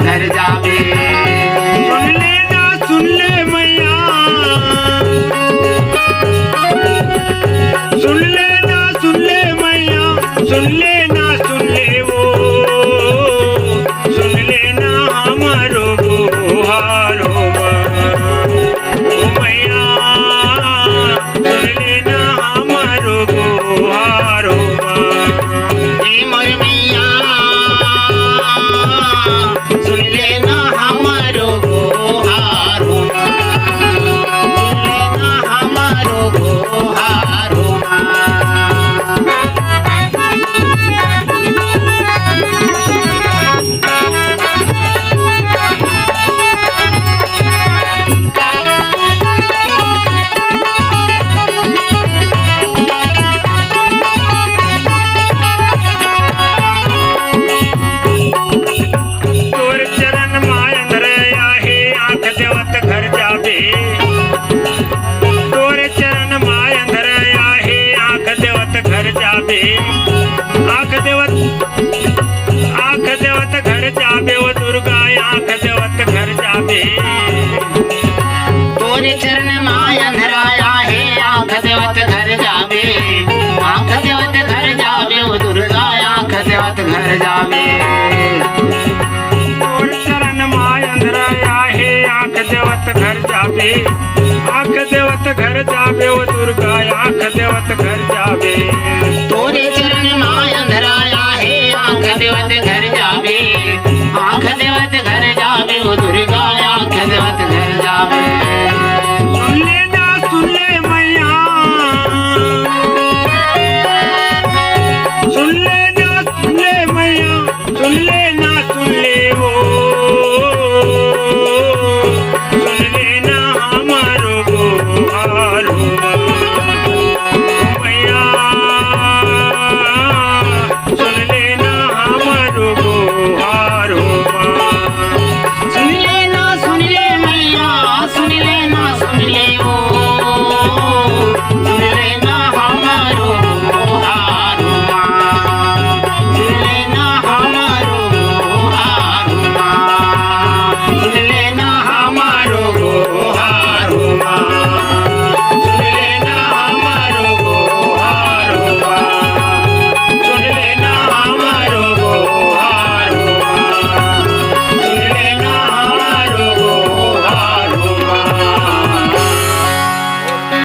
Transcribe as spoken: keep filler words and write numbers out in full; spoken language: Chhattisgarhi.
घर जाबे। सुन ले ना, सुन ले मैया, सुन ले ना, सुन ले मैया, सुन ले ना, सुन ले वो, सुन ले ना हमरो गोहारो बा। ओ मैया, सुन ले ना हमरो गोहारो बा। ए मोर मैया, सुन ले ना हमरो गोहारो बा। सुन ले ना हमरो गोहारो बा। तोर चरण माय अंधरा आहे, आंख देवत घर जाबे। तोर चरण माय अंधरा आहे, आंख देवत घर जाबे। आंख देवत, आंख देवत घर जाबे, ओ दुर्गा, आंख देवत घर जाबे। तोरे चरण माय अंधरा आहे, आंख देवत घर जाबे। आंख देवत घर जाबे, ओ दुर्गा, आंख देवत घर जाबे। तोर चरण माय अंधरा आहे, आंख देवत घर जाबे। आंख देवत घर जाबे, ओ दुर्गा, आंख देवत घर जाबे।